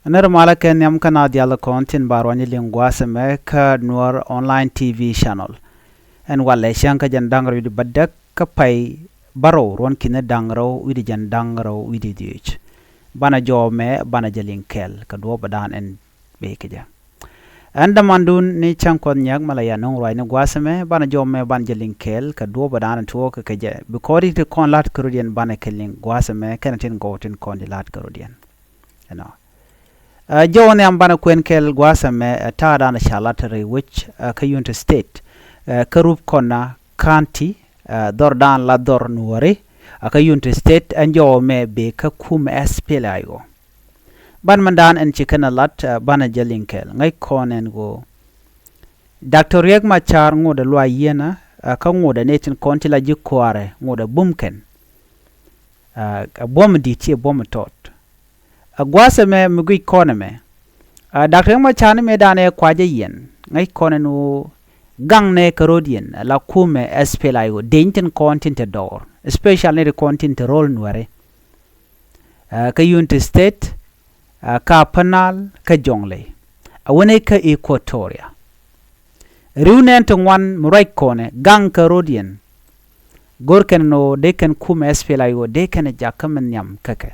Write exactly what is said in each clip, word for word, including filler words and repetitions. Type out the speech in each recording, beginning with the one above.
Nɛr malä kɛ nhiam kä naath diaal kɔn tin ba ruany liŋ gua̱a̱th ɛmɛ kä Nuer Online T V channel. Ɛn walɛ cäŋ kä jiɛn da̱ŋ rɛw wi̱cdɛ bädäk kä pay bärɔw ruɔ̱n ki̱ni da̱ŋ rɛw wi̱cdɛ jiɛn da̱ŋ rɛw wi̱cdɛ dhieec. Banɛ jɔw ɛmɛ banɛ jɛ liŋ kɛɛl kɛ duɔ̱ɔ̱p ɛ da̱a̱n ɛn bee kɛ jɛ. Ɛn dämandun ni cäŋ Kuɔth Nyiak mɛ la yɛ nöŋ ruacni gua̱a̱th ɛmɛ, banɛ jɔw ɛmɛ banɛ jɛ liŋ kɛɛl kɛ duɔ̱ɔ̱p ɛ da̱a̱n tuɔɔk kɛ kɛ jɛ. Bi kɔn ri ti kɔn la̱t kä rɔ̱diɛn banɛ kɛ liŋ gua̱a̱th ɛmɛ kɛnɛ tin gɔw tin kɔn di la̱t kä rɔ̱diɛn. Ɛnɔ. Ɛ, jɔw nhiam banɛ kuɛn kɛɛl gua̱a̱th ɛmɛ, ɛ, ta̱a̱ da̱a̱n ca la̱t rɛy wec, ɛ, kä Unity State, ɛ, kä Rubkona County, ɛ, dhɔr da̱a̱n la dhɔr Nuɔri, ɛ, kä Unity State, ɛn jɔw ɛmɛ bee kä kumɛ S P L A I O. Ban mɛn da̱a̱n ɛn ci kɛn a la̱t, ɛ, banɛ jɛ liŋ kɛɛl. Ŋäc kɔn ɛn ɣöö Doctor Riek Machar ŋotdɛ luaac yieenä, ɛ, kä ŋotdɛ nɛy tin kɔn ti la ji̱ kua̱rɛ, ŋotdɛ bum kɛn. Ɛ, ɛ buɔ̱m di̱t ciɛ buɔ̱m tɔt. Ɛ gua̱a̱th ɛmɛ mi guic kɔn ɛmɛ. Ɛ, Doctor Riek Machar ni mëë da̱a̱n ɛ kuacä yɛn, ŋäc kɔn ɛn ɣöö gaŋnɛ kɛ rɔ̱diɛn, ɛ la kumɛ S P L A I O, deny tin kɔn tin te dɔɔr, especially nɛy ti kɔn tin te ro̱l Nuɛri. Ɛ, kä Unity State, ɛ, kä Upper Nile, kä Jonglei, ɛ wänɛ kä Equatoria. Ri̱w nɛɛn ti ŋuan mi ruac kɔnɛ gaŋ kä rɔ̱diɛn. Go̱r kɛn ɛn ɣöö dee kɛn kumɛ S P L A I O dee kɛn ɛ jakä mi nhiam kä kɛ.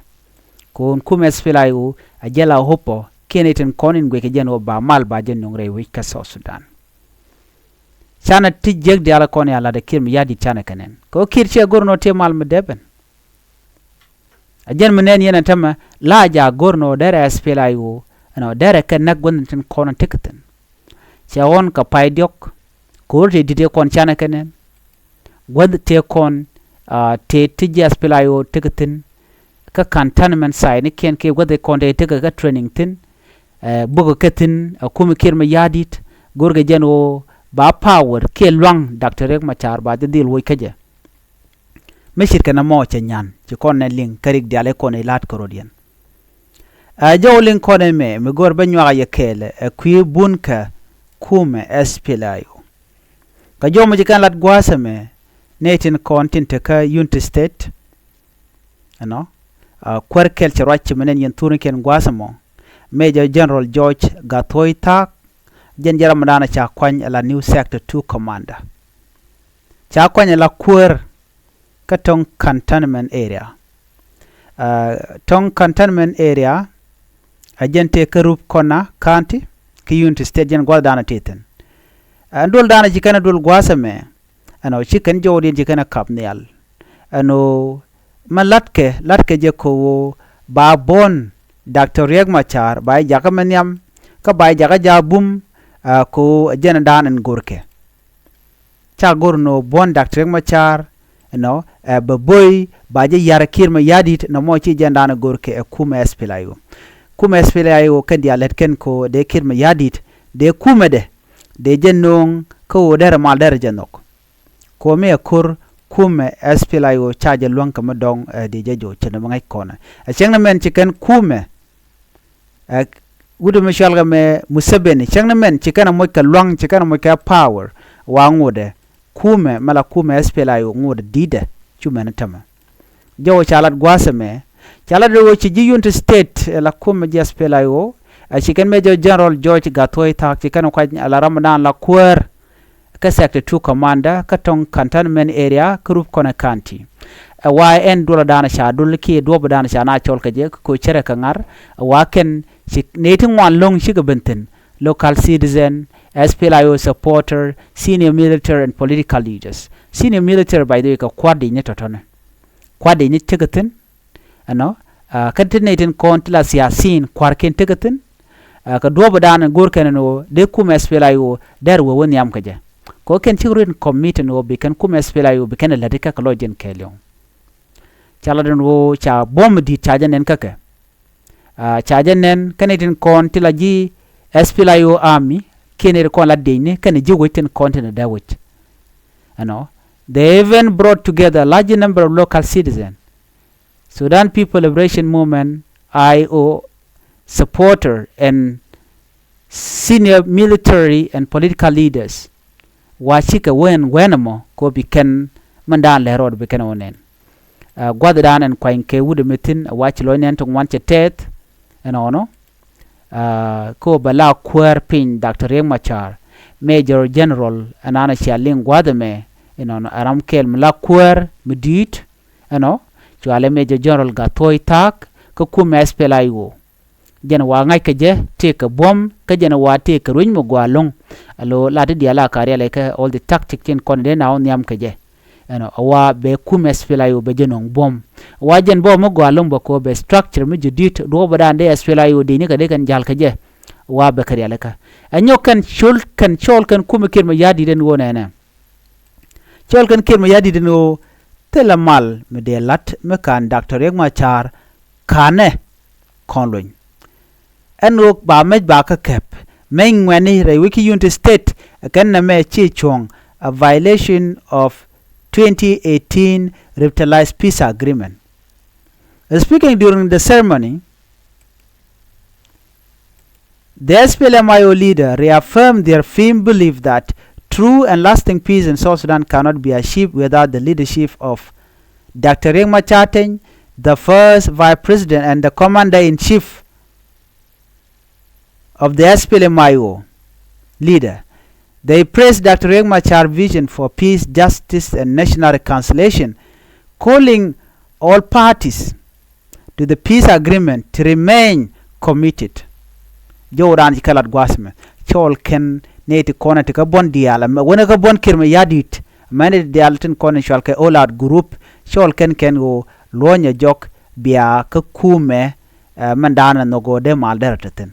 Kɔn kumɛ S P L A I O a jɛ la hope ɔ kiɛn itin kɔn in guic kɛ jɛn ɣöö ba mal ba jɛ nöŋ rɛy wec kä South Sudan. Canɛ ti jiäk diaal kɔn ya la̱t ɛ Kiir Mayardit canɛ kɛ nɛn. Kɛ ɣöö Kiir ciɛ go̱r ɛn ɣöö tëë mal mi dee ben. A jɛn mi nɛn yɛn ɛ tämɛ la a jaak go̱r ɛn ɣöö derɛ S P L A I O ɛn ɣöö derɛ kɛ näk gua̱th tin kɔn in tekɛ thi̱n. Cɛ ɣɔ̱n kɛ pay diɔ̱k ko̱r tëë di̱t ëë kɔn canɛ kɛ nɛn. Gua̱th tëë kɔn, ah, tëë ti ji̱ S P L A I O tekɛ thi̱n. Kä cantonment site ni kiɛn kiɛ gua̱th ëë kɔn tëë tekɛ kä training thi̱n. Ɛ bukɛ kɛ thi̱n ɛ kumɛ Kiir Mayardit go̱rkɛ jɛn ɣöö ba power kiɛ lua̱ŋ Doctor Riek Machar ba jɛ dhil woc kä jɛ. Mi ce̱tkɛ nɔmɔ cɛ nyan ci kɔn nɛ liŋ kä rik diaal i̱ kɔn i̱ la̱t kɛ rɔ̱diɛn. Ɛ jɔw liŋ kɔn ɛmɛ mi go̱r bä nyuak a yɛ kɛɛlɛ ɛ kui̱ bun kɛ kumɛ S P L A I O. Kɛ jɔw mi ci kɛn lat gua̱a̱th ɛmɛ nɛy tin kɔn tin te kä Unity State. Ɛnɔ, ɛ kuäär kɛl cɛ ruac ci mi nɛn yɛn thurnikiɛn gua̱a̱th ɛmɔ. Major General George Gathuoi Thaak, jɛn jɛ ram mi da̱a̱n ca kuany ɛ la New Sector two Commander. Ca kuany ɛ la kuäär kä Tong Cantonment Area. Ɛ, Tong Cantonment Area, ɛ jɛn tëë kä Rubkona County, kä Unity State jɛn gua̱th da̱a̱n tëë thi̱n. Ɛ duɔl da̱a̱n ci kɛn ɛ duɔl gua̱a̱th ɛmɛ, ɛnɔ ci kɛn jɔwdiɛn ci kɛn ɛ kap nhial. Ɛnɔ, mɛ la̱tkɛ, la̱tkɛ jɛ kɛ ɣöö ba buɔ̱n Doctor Riek Machar, ba jɛ jakä mi nhiam, kä ba jɛ jakä jaak bum, ɛ, kɛ ɣöö ɛ jɛn da̱a̱n ɛn go̱rkɛ. Ca go̱r ɛn ɣöö buɔ̱n Doctor Riek Machar, ɛnɔ, ɛ, bɛ bo̱y, ba jɛ ya̱r Kiir Mayardit, nɔmɔ ci jɛn da̱a̱n ɛ go̱rkɛ ɛ kumɛ S P L A I O. Kumɛ S P L A I O kɛn diaal lät kɛn kɛ ɣöö dee Kiir Mayardit, dee kumɛdɛ, dee jɛ nööŋ kä ɣöö derɛ mal derɛ jɛ nhɔk. Kɛ ɣöö mi ɛ ko̱r kumɛ S P L A I O ca jɛ luäŋ kɛ mi dɔ̱ŋ, ɛ, dee jɛ jo̱o̱c cɛ nɔmɔ ŋäc kɔnɛ. Ɛ cäŋ ni mɛn ci kɛn kumɛ, ɛ, wut mi cual kɛ mɛ Museveni, cäŋ ni mɛn ci kɛn ɛ moc kɛ lua̱ŋ, ci kɛn ɛ moc kɛ power, wa ŋotdɛ kumɛ, mɛ la kumɛ S P L A I O ŋotdɛ di̱tdɛ cu mɛn tämɛ. Jɔw ca lat gua̱a̱th ɛmɛ, ca lat ɣöö ci ji̱ Unity State, ɛ la kumɛ ji̱ S P L A I O, ɛ ci kɛn Major General George Gathuoi Thaak ci kɛn kuac ɛ la ram mi da̱a̱n la kuäär kä Sector two Commander kä Tong Cantonment Area kä Rubkona County. Ɛ wa ɛn duɔl da̱a̱n ca duɔl kiɛ duɔp da̱a̱n ca na cɔl kɛ jɛ kɛ cärɛ kɛ ŋa̱r, ɛ wa kɛn ci nɛy ti ŋuan lo̱ŋ cikɛ ben thi̱n, local citizen, S P L A I O supporter, senior military and political leaders. Senior military, by the way, kɛ kua̱r di̱cni tɔ̱tɔ̱ni. Kua̱r di̱cni tekɛ thi̱n, ɛnɔ, ɛ, kä ti nɛy tin kɔn ti la siasin kua̱rkiɛn tekɛ thi̱n, ɛ, kɛ duɔ̱ɔ̱p da̱a̱n go̱r kɛn ɛn ɣöö dee kumɛ S P L A I O dɛr wee wä nhiam kɛ jɛ. Kɛ ɣöö kɛn cikɛ ruet commit ɛn ɣöö bi kɛn kumɛ S P L A I O bi kɛn ɛ läti kä kɛ lɔc jɛn kɛɛliw. Ca lat ɛn ɣöö ca buɔ̱m di̱t ca jɛ nɛn kä kɛ. Ɛ, ca jɛ nɛn kä nɛy tin kɔn ti la ji̱ S P L A I O army kiɛn nɛy ti kɔn la diecni kɛnɛ ji̱ wec tin kɔn tin dee wec. Ɛnɔ, they even brought together a large number of local citizens, Sudan People Liberation Movement, I O, supporter and senior military and political leaders. Wa cikɛ wen wen ɛmɔ kɛ ɣöö bi kɛn min da̱a̱n lɛ rɔɔd bi kɛn ɛ wä nɛn. Ɛ, gua̱th da̱a̱n ɛn kuany kɛ wut ɛmɛ thi̱n, ɛ wa ci lɔc nɛn ti ŋuan cɛ tɛth ɛnɔnɔ. Kä bɛ la kuäär piny Doctor Riek Machar, Major General ɛn an cia liŋ gua̱a̱th ɛmɛ, inɔn ɛ ram kɛl mi la kuäär mi di̱i̱t, ɛnɔ, cualɛ Major General Gathuoi Thaak, kä kumɛ S P L A I O. Jɛn wa ŋa̱c kɛ jɛ tëëkɛ buɔ̱m, kä jɛn wa tëëkɛ ruec mi gɔaa ɛlɔ̱ŋ. Alo la ti diaal a ka rial kɛ all the tactic tin kɔn dee na wä nhiam kɛ jɛ. Ɛnɔ, a wa bɛ kumɛ S P L A I O bɛ jɛ nɔŋ buɔ̱m. A wa jɛn bä mi gɔaa ɛlɔ̱ŋ bɛ kɔ bɛ structure mi jɛ di̱t, duɔ̱ɔ̱p bɛ daan dee S P L A I O dee ni kɛ dee kɛn jal kɛ jɛ. A wa bɛ kɛ rial kɛ. Ɛ nyɔk kɛn cɔl kɛn cɔl kɛn kumɛ Kiir Mayardit ɛn ɣöö nɛnɛ. Cɔl kɛn Kiir Mayardit ɛn ɣöö thilɛ mal mi dee la̱t mi ka̱n Doctor Riek Machar ka̱nɛ kɔn luny. Ɛn ɣöö ba mec ba kä kɛp mec ŋuɛ̈tni rɛy wec kä Unity State kɛn nɛmɛ ci cuɔ̱ŋ a violation of twenty eighteen Revitalized Peace Agreement. Speaking during the ceremony, the S P L M I O leader reaffirmed their firm belief that true and lasting peace in South Sudan cannot be achieved without the leadership of Doctor Riek Machar Teny, the first vice president and the commander-in-chief of the S P L M I O leader. They praised Doctor Riek Machar's vision for peace, justice, and national reconciliation, calling all parties to the peace agreement to remain committed. Jɔw raan ci kɛ lat gua̱a̱th mɛ cɔɔl kɛn nɛy ti kɔn ti kä buɔ̱n diaal, ɛmɛ wänɛ kä buɔ̱n Kiir Mayardit, mɛn ti diaal tin kɔn cual kɛ all out group, cɔɔl kɛn kɛn ɣöö luɔ̱nyɛ jɔk bia kä kumɛ, ɛ, mɛn daanɛ nhɔk ɣöö dee mal derɛ te thi̱n.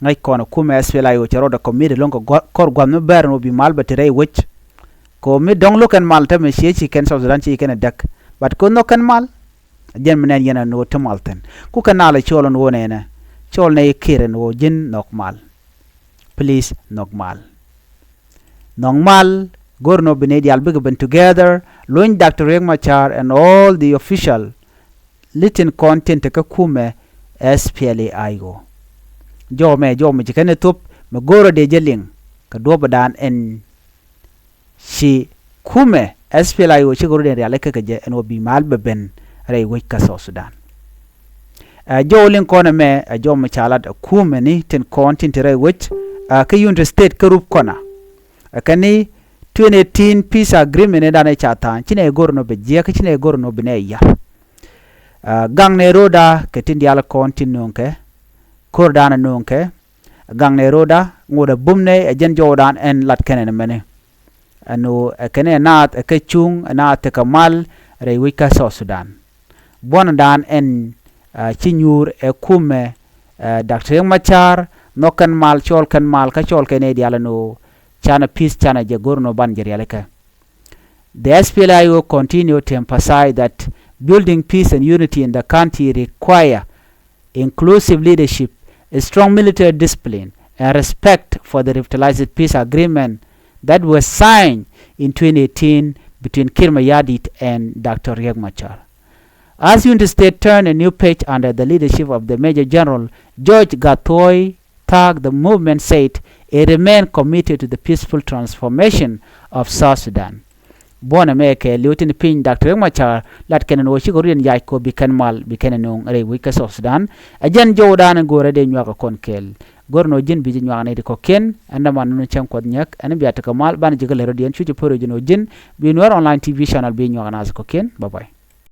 Ŋäc kɔn kumɛ S P L A I O cɛ rɔɔdɛ committee lo̱ŋ kɛ kɔr gua̱th mi bɛr ni ɣöö bi mal bɛ te rɛy wec. Kɛ ɣöö mi dɔ̱ŋ lo̱k kɛn mal tämɛ ciɛ ci kɛn South Sudan ci kɛn ɛ däk. But kɛ ɣöö nhɔk kɛn mal, jɛn mi nɛn yɛn ɛn ɣöö te mal thi̱n. Ku kɛ nal ɛ cɔɔl ɛn ɣöö nɛnɛ. Cɔɔl nɛy Kiir ɛn ɣöö ji̱n nhɔk mal. Please nhɔk mal. Nhɔk mal, go̱r ni ɣöö bi nɛy diaal bikɛ ben together, luny Doctor Riek Machar and all the official litin kɔn tin te kä kumɛ S P L A I O. Jɔw mɛ, jɔw mɛ ci kɛn ɛ thop, mɛ go̱o̱rä dee jɛ liŋ, kɛ duɔ̱pdan ɛn ci kumɛ S P L A I O cikɛ rut ɛn rialikä kɛ jɛ ɛn ɣöö bi mal bɛ ben rɛy wec kä South Sudan. Ɛ jɔw liŋ kɔn ɛmɛ, ɛ jɔw mɛ ca lat ɛ kumɛ ni tin kɔn tin te rɛy wec, ɛ kä Unity State kä rup kɔna. Ɛ kɛn ni twenty eighteen peace agreement ni dan ɛ ca tha̱a̱ŋ, ci nɛ go̱r ni ɣöö bɛ jiɛk, ci nɛ go̱r ni ɣöö bi nɛ yar. Ɛ gaŋ nɛ ro̱da kɛ tin diaal kɔn tin nööŋkɛ, ko̱r dan ɛ nööŋkɛ, gaŋ nɛ ro̱da, ŋot ɛ bum nɛ ɛ jɛn jɔwdan ɛn lat kɛnɛ ni mɛni. Ɛn ɣöö ɛ kɛn ɛ naath ɛ kɛ cuŋ ɛ naath tekɛ mal rɛy wec kä South Sudan. Buɔ̱ndan ɛn, ɛ, ci nyuur ɛ kumɛ, ɛ, Doctor Riek Machar, nhɔk kɛn mal, cɔɔl kɛn mal, kä cɔɔl kɛn ɛ diaal ɛn ɣöö canɛ peace canɛ jɛ go̱r ni ɣöö ban jɛ rialikä. The S P L A I O continue to emphasize that building peace and unity in the country require inclusive leadership, a strong military discipline, and respect for the revitalized peace agreement that was signed in twenty eighteen between Kiir Mayardit and Doctor Riek Machar. As Unity State turned a new page under the leadership of the Major General George Gathuoi Thaak, the movement said it remained committed to the peaceful transformation of South Sudan. Buɔ̱n ɛmɛ kɛɛliw tin piny Doctor Riek Machar lat kɛn ɛn ɣöö cikɛ rut yɛn yac kɔ bi kɛn mal bi kɛn ɛ nööŋ rɛy wec kä South Sudan. Ɛ jɛn jɔwdan in go̱o̱rä dee nyuak ɛ kɔn kɛɛl. Go̱r ɛn ɣöö ji̱n bi ji̱ nyuak nɛy ti kɔ̱kiɛn, ɛn däman nunu cäŋ Kuɔth nyäk, ɛn bia tekɛ mal, banɛ ji̱ kä lät rɔ̱diɛn, cu ci pär ɣöö ji̱n ɣöö ji̱n bi Nuer Online T V channel bi nyuak naath kɔ̱kiɛn. Bye bye.